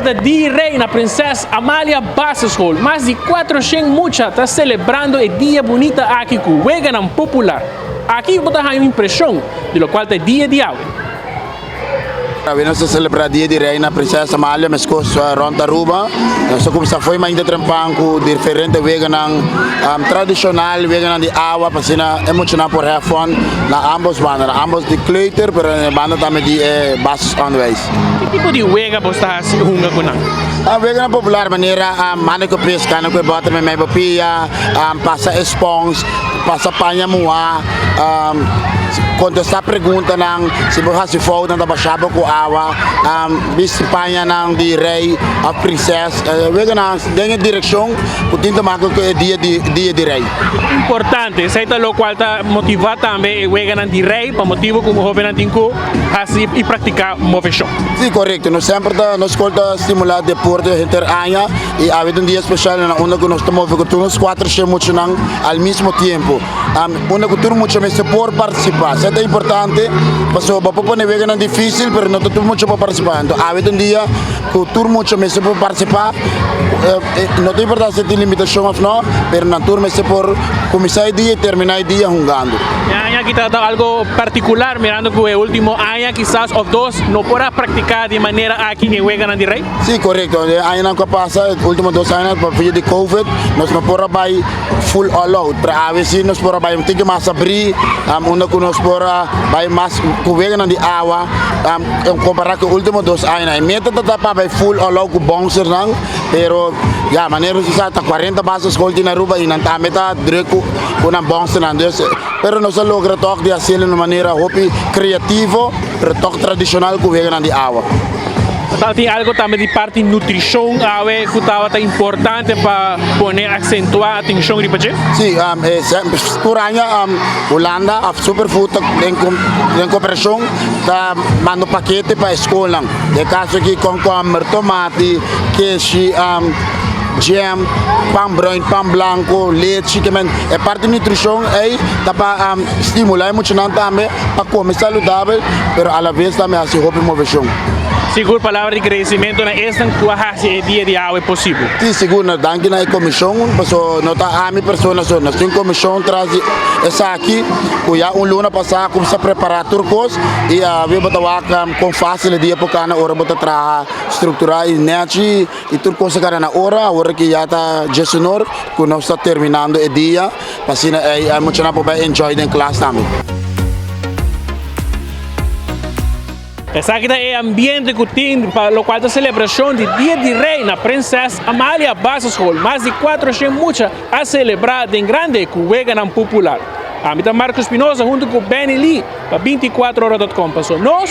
Awe ta Dia Rey na Prinses Amalia Basisschool. Mas di 400 mucha ta celebrando e dia bunita aki cu weganan popular. Aki bo ta haña un impresion di locual ta e dia di awe. Awe nos ta celebra Dia di Rey na Prinses Amalia mescos rond Aruba. Nos ta cuminsa fo'i mainta trempan cu diferente weganan tradicional, weganan di awa pa asina e muchanan por have fun na ambos banda, na ambos di kleuter pero na e banda tambe di e basisonderwijs. Ki tipo di wega bo ta hasi hunga ku nan? Weganan popular manera manda ku pes, kana ku e bòter meimei bo pia, pasa e spons, pasa paña muhá, kontestá preguntanan, si bo hasi fout nan ta bashá bo ku awa, bisti pañanan di rei òf prinses. Weganan den e direkshon ku tin ta maka ku e dia di dia di rei. Importante, esei ta lokual ta motivá tambe e weganan di rei pa motibu ku hóbennan tin ku hasi i praktiká moveshon. Sí, korekto. Nos semper ta, nos skol ta stimulá deporte henter aña i awe ta un dia spesial na unda ku nos ta move ku tur nos kuater shen muchanan al mismo tiempo. Unda ku tur mucha mester por partisipá. Esei ta importante pasobra bo por pone weganan difísil pero no ta tur mucha por partisipá. Anto awe ta un dia ku tur mucha mester por partisipá. No ta importá si tin limitashon òf no, pero nan tur mester por kuminsá e dia i terminá e dia hungando. E aña aki ta algo partikular mirando ku e último aña kisas òf dos no por a praktiká di e manera aki e weganan di rei. Sí, korekto. E añanan ku a pasa, e último dos añanan pa via di covid, nos no por a bai full all out. Pero awe sí nos por a bai un tiki mas abrí, unda ku nos por a bai mas ku weganan di awa, kompará ku e último dos añanan. E meta ta ta pa bai full all out ku bouncernan, pero ya, manera nos sa ta 40 basisschool tin na Aruba i nan tambe ta druk ku nan bouncernan. Dus, pero nos a logra tòg di hasiel na un manera hopi kreativo, pero tòg tradishonal ku weganan di awa. Tabata tin algo tambe di parti nutrishon awe ku tabata importante pa pone aksentuá atenshon riba dje? Sí, tur aña Hulanda òf Superfood ta den den koperashon ta manda un pakete pa e skolnan. Den e kaso aki kònkòmber, tomati, keshi, jam, pan bruin, pan blanko, lechi, ke men e parti nutrishon ei ta pa stimulá e muchanan tambe pa kome saludabel pero alabes tambe hasi hopi moveshon. Sigur palabra di gradisimentu na esnan ku a hasi e dia di awe posibel. Si, sigur. Nos danki na e komishon, paso no ta ami persona so, nos tin komishon tras di esaki ku ya un luna pasá a kumsa prepará tur kos i awe bo ta wak kon fásil e dia por kana ora bo ta traha strukturá i nèchi i tur kos a kana na ora. Awor aki ya ta djesunor ku nos ta terminando e dia. Asina ei e muchanan por bai enjoy den klas tambe. Esaki ta e ambiente ku tin pa lokual ta selebrashon di Dia di Rei na Prinses Amalia Basisschool. Mas di 400 mucha a selebrá den grande ku weganan popular. Ami ta Marco Espinosa huntu ku Benny Lee pa 24 ora dot com. Paso nos.